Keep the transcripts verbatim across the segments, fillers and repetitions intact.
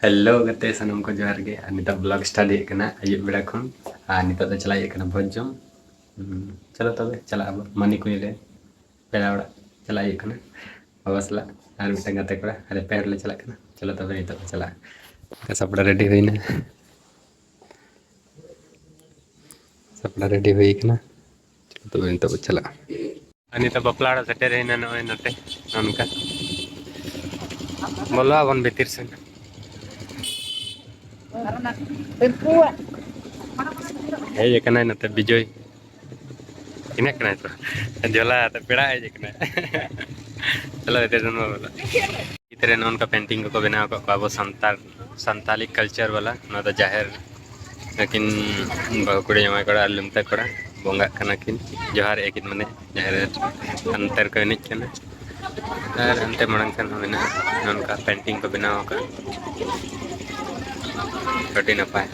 Hello ᱜᱟᱛᱮ ᱥᱟᱱᱟᱢ ᱠᱚ ᱡᱚᱦᱟᱨ ᱜᱮ᱾ ᱟᱨ ᱱᱤᱛᱚᱜ ᱵᱞᱚᱜ ᱥᱴᱟᱨᱴ ᱦᱩᱭᱩᱜ ᱠᱟᱱᱟ ᱟᱹᱭᱩᱵ ᱵᱮᱲᱟ ᱠᱷᱚᱱ᱾ ᱟᱨ ᱱᱤᱛᱚᱜ ᱫᱚ ᱪᱟᱞᱟᱜ ᱦᱩᱭᱩᱜ ᱠᱟᱱᱟ ᱵᱷᱚᱡᱽ ᱡᱚᱢ᱾ ᱦᱩᱸ, ᱪᱚᱞᱚ ᱛᱚᱵᱮ ᱪᱟᱞᱟᱜ ᱟᱵᱚ ᱢᱟᱹᱱᱤ ᱠᱩᱧ ᱨᱮ ᱯᱮᱲᱟ ᱚᱲᱟᱜ ᱪᱟᱞᱟᱜ ᱦᱩᱭᱩᱜ ᱠᱟᱱᱟ ᱵᱟᱵᱟ ᱥᱟᱞᱟᱜ ᱟᱨ ᱢᱤᱫᱴᱟᱝ ᱜᱟᱛᱮ ᱠᱚᱲᱟ᱾ ᱟᱞᱮ ᱯᱮ ᱦᱚᱲ ᱞᱮ ᱪᱟᱞᱟᱜ ᱠᱟᱱᱟ᱾ ᱪᱚᱞᱚ ᱛᱚᱵᱮ ᱱᱤᱛᱚᱜ ᱞᱮ ᱪᱟᱞᱟᱜᱼᱟ᱾ ᱥᱟᱯᱲᱟᱣ ᱨᱮᱰᱤ ᱦᱩᱭᱱᱟ᱾ ᱥᱟᱯᱲᱟᱣ ᱨᱮᱰᱤ ᱦᱩᱭ ᱠᱟᱱᱟ᱾ ᱪᱚᱞᱚ ᱛᱚᱵᱮ ᱱᱤᱛᱚᱜ ᱵᱚ ᱪᱟᱞᱟᱜᱼᱟ᱾ ᱟᱨ ᱱᱤᱛᱚᱜ ᱵᱟᱯᱞᱟ ᱚᱲᱟᱜ ᱥᱮᱴᱮᱨ ᱦᱩᱭᱱᱟ, ᱱᱚᱜᱼᱚᱭ ᱱᱚᱛᱮ ᱱᱚᱝᱠᱟ᱾ ᱵᱚᱞᱚ ᱟᱵᱚᱱ ᱵᱷᱤᱛᱤᱨ ᱥᱮᱱ᱾ ᱦᱮᱡ ᱟᱠᱟᱱᱟᱭ ᱱᱚᱛᱮ ᱵᱤᱡᱚᱭ᱾ ᱤᱱᱟᱹᱜ ᱠᱟᱱᱟᱭ ᱛᱚ᱾ ᱡᱚᱞᱟ ᱟᱛᱮ ᱯᱮᱲᱟ ᱦᱮᱡ ᱟᱠᱟᱱᱟᱭ᱾ ᱪᱚᱞᱚ ᱵᱷᱤᱛᱤᱨ ᱥᱮᱱ ᱵᱚᱱ ᱵᱚᱞᱚ᱾ ᱵᱷᱤᱛᱨᱤ ᱨᱮ ᱱᱚᱜᱼᱚ ᱱᱚᱝᱠᱟ ᱯᱮᱱᱴᱤᱝ ᱠᱚᱠᱚ ᱵᱮᱱᱟᱣ ᱟᱠᱟᱫ ᱠᱚᱣᱟ ᱟᱵᱚ ᱥᱟᱱᱛᱟᱲ, ᱥᱟᱱᱛᱟᱞᱤ ᱠᱟᱞᱪᱟᱨ ᱵᱟᱞᱟ᱾ ᱱᱚᱣᱟ ᱫᱚ ᱡᱟᱦᱮᱨ, ᱟᱹᱠᱤᱱ ᱵᱟᱹᱦᱩ ᱠᱩᱲᱤ ᱡᱟᱶᱟᱭ ᱠᱚᱲᱟ ᱟᱨ ᱞᱩᱢᱛᱟ ᱠᱚᱲᱟ ᱵᱚᱸᱜᱟᱜ ᱠᱟᱱᱟ ᱠᱤᱱ, ᱡᱚᱦᱟᱨᱮᱜᱼᱟ ᱠᱤᱱ ᱢᱟᱱᱮ ᱡᱟᱦᱮᱨ ᱨᱮ᱾ ᱟᱨ ᱱᱚᱛᱮ ᱨᱮᱠᱚ ᱮᱱᱮᱡ ᱠᱟᱱᱟ᱾ ᱟᱨ ᱦᱟᱱᱛᱮ ᱢᱟᱲᱟᱝ ᱥᱮᱱ ᱦᱚᱸ ᱢᱮᱱᱟᱜᱼᱟ, ᱱᱚᱝᱠᱟ ᱯᱮᱱᱴᱤᱝ ᱠᱚ ᱵᱮᱱᱟᱣ ᱟᱠᱟᱫ᱾ ᱟᱹᱰᱤ ᱱᱟᱯᱟᱭ᱾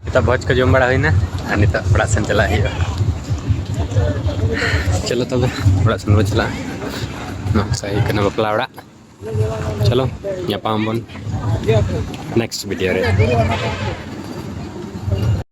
ᱱᱤᱛᱚᱜ ᱵᱷᱚᱡᱽ ᱠᱚ ᱡᱚᱢ ᱵᱟᱲᱟ ᱦᱩᱭᱱᱟ ᱟᱨ ᱱᱤᱛᱚᱜ ᱚᱲᱟᱜ ᱥᱮᱱ ᱪᱟᱞᱟᱜ ᱦᱩᱭᱩᱜᱼᱟ᱾ ᱪᱚᱞᱚ ᱛᱚᱵᱮ ᱚᱲᱟᱜ ᱥᱮᱱ ᱵᱚᱱ ᱪᱟᱞᱟᱜᱼᱟ᱾ ᱱᱚᱝᱠᱟ ᱦᱩᱭᱩᱜ ᱠᱟᱱᱟ ᱵᱟᱯᱞᱟ ᱚᱲᱟᱜ᱾ ᱪᱚᱞᱚ, ᱧᱟᱯᱟᱢ ᱟᱵᱚᱱ next video ᱨᱮ᱾